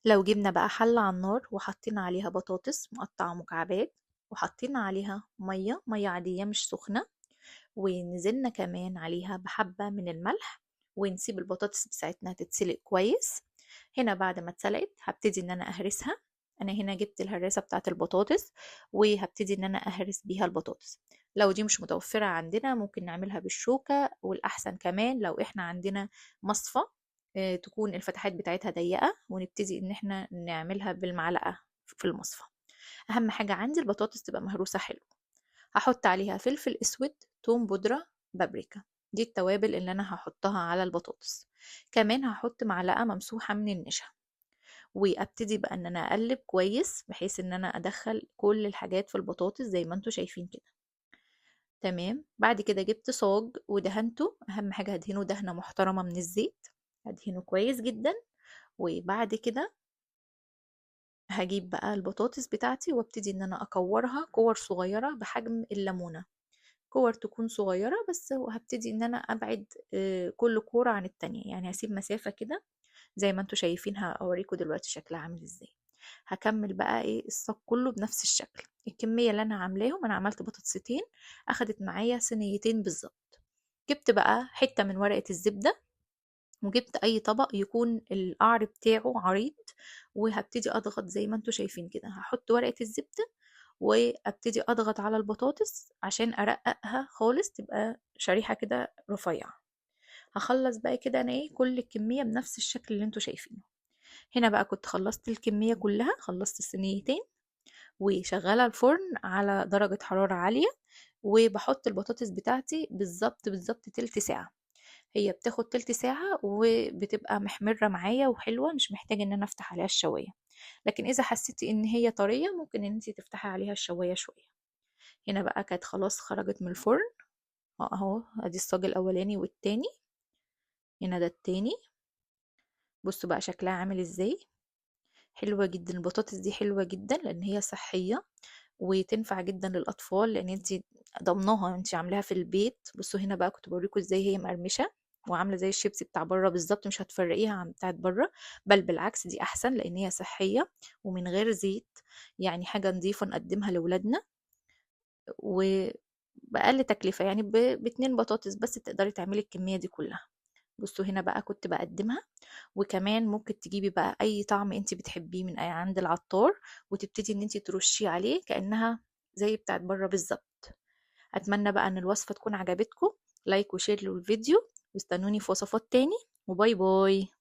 لو جبنا بقى حلة على النار وحطينا عليها بطاطس مقطعة مكعبات، وحطينا عليها مية، مية عادية مش سخنة، ونزلنا كمان عليها بحبة من الملح، ونسيب البطاطس بتاعتنا تتسلق كويس. هنا بعد ما اتسلقت هبتدي ان انا اهرسها. انا هنا جبت الهراسة بتاعت البطاطس وهبتدي ان انا اهرس بيها البطاطس. لو دي مش متوفرة عندنا ممكن نعملها بالشوكة، والاحسن كمان لو احنا عندنا مصفى، تكون الفتحات بتاعتها ضيقة، ونبتدي ان احنا نعملها بالمعلقة في المصفى. اهم حاجة عندي البطاطس تبقى مهروسة حلو. هحط عليها فلفل اسود، توم بودرة، بابريكا، دي التوابل اللي انا هحطها على البطاطس. كمان هحط معلقة ممسوحة من النشا، وابتدي بقى ان انا اقلب كويس بحيث ان انا ادخل كل الحاجات في البطاطس زي ما انتوا شايفين كده. تمام. بعد كده جبت صاج ودهنته، اهم حاجة هدهنه دهنة محترمة من الزيت، هدهنه كويس جدا. وبعد كده هجيب بقى البطاطس بتاعتي وابتدي ان انا اكورها كور صغيرة بحجم الليمونة، كور تكون صغيرة بس، وهبتدي ان انا ابعد، كل كورة عن التانية، يعني هسيب مسافة كده زي ما انتوا شايفين. هوريكم دلوقتي شكلها عامل ازاي. هكمل بقى الصاج كله بنفس الشكل. الكمية اللي انا عاملاهم، انا عملت بطاطستين اخدت معايا صينيتين بالظبط. جبت بقى حتة من ورقة الزبدة، وجبت اي طبق يكون القعر بتاعه عريض، وهبتدي اضغط زي ما انتوا شايفين كده. هحط ورقة الزبدة وابتدي اضغط على البطاطس عشان ارققها خالص، تبقى شريحة كده رفيعة. هخلص بقى كده انا كل الكمية بنفس الشكل اللي انتوا شايفينه. هنا بقى كنت خلصت الكمية كلها، خلصت الصينيتين، وشغالة الفرن على درجة حرارة عالية، وبحط البطاطس بتاعتي بالظبط بالظبط تلت ساعة. هي بتاخد تلت ساعة وبتبقى محمرة معايا وحلوة، مش محتاجة ان انا افتح عليها الشواية. لكن اذا حسيتي ان هي طرية ممكن ان انتي تفتحي عليها الشواية شوية. هنا بقى كانت خلاص خرجت من الفرن اهو، ادي الصاج الاولاني والتاني، هنا ده التاني. بصوا بقى شكلها عامل ازاي، حلوة جدا البطاطس دي، حلوة جدا لان هي صحية وتنفع جدا للاطفال، لان انتي ضمناها، انتي عاملاها في البيت. بصوا هنا بقى كنت بوريكم ازاي هي مقرمشة وعاملة زي الشيبسي بتاع بره بالظبط، مش هتفرقيها عن بتاعت بره، بل بالعكس دي احسن لان هي صحية ومن غير زيت، يعني حاجة نظيفة نقدمها لولادنا وبأقل تكلفة، يعني باتنين بطاطس بس تقدري تعملي الكمية دي كلها. بصوا هنا بقى كنت بقدمها، وكمان ممكن تجيبي بقى اي طعم انت بتحبيه من اي عند العطار وتبتدي ان انت ترشيه عليه كأنها زي بتاعت بره بالظبط. اتمنى بقى ان الوصفة تكون عجبتكم، like و share للفيديو، واستنوني في وصفات تاني، و bye bye.